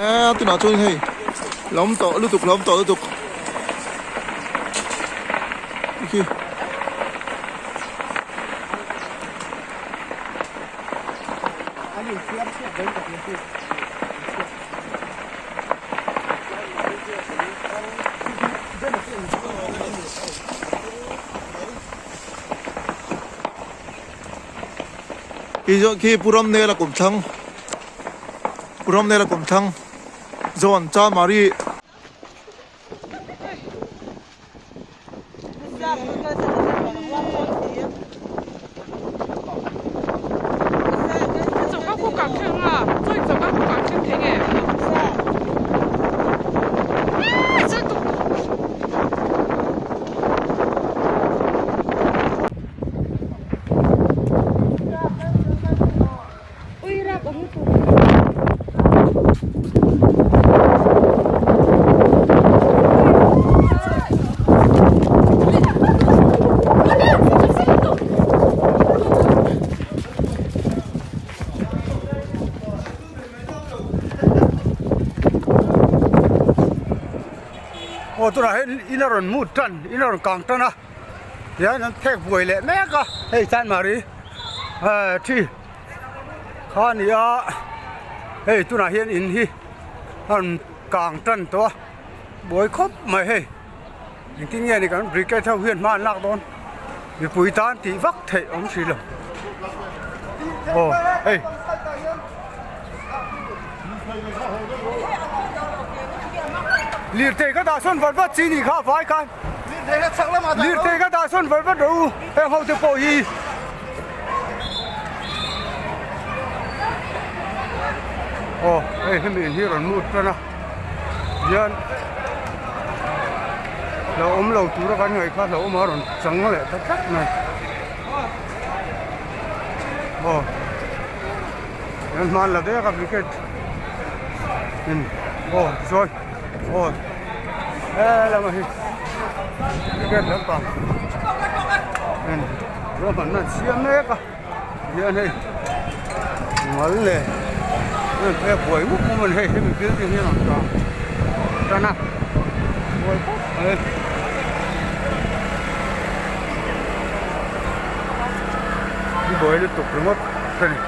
A tunah chuan hei lo awm tawh lutuk lo awm tawh lutuk khi khi Pu Ramnela kumthlang. Ramnela Kumthlang John Chanmari. Aw tunah hian in a rawn mut tan in a rawn kang tan a tihian an phek buai leh mek a hei chanmari eh thi. Kha a ni a hei tunah hian in hi a rawn kang tan tawh a buai khawp mai hei engtin nge ni kan brigade ho hian hma an lak dawn mipui tan tih vak theih awm si lo aw hei. Lirthei ka dah sawn vat vat chi nih kha a vai khan lirthei ka dah sawn vat vat rawh u heng ho te pawh hi. Aw hei hemi in hi rawn mut tan a hian lo awm lo tura kan ngaih kha hlauhawm a rawn chang leh ta tlat mai aw hian hman la dek a wicket in aw tichuan aw helamah hi wicket lampang in. Ruahmanna an siam mek a hian hei mal leh heng phei a buai mup mup a ni hei hemi building hi a rawn tang tan a buai khawp mai a buai lutuk ringawt a ni.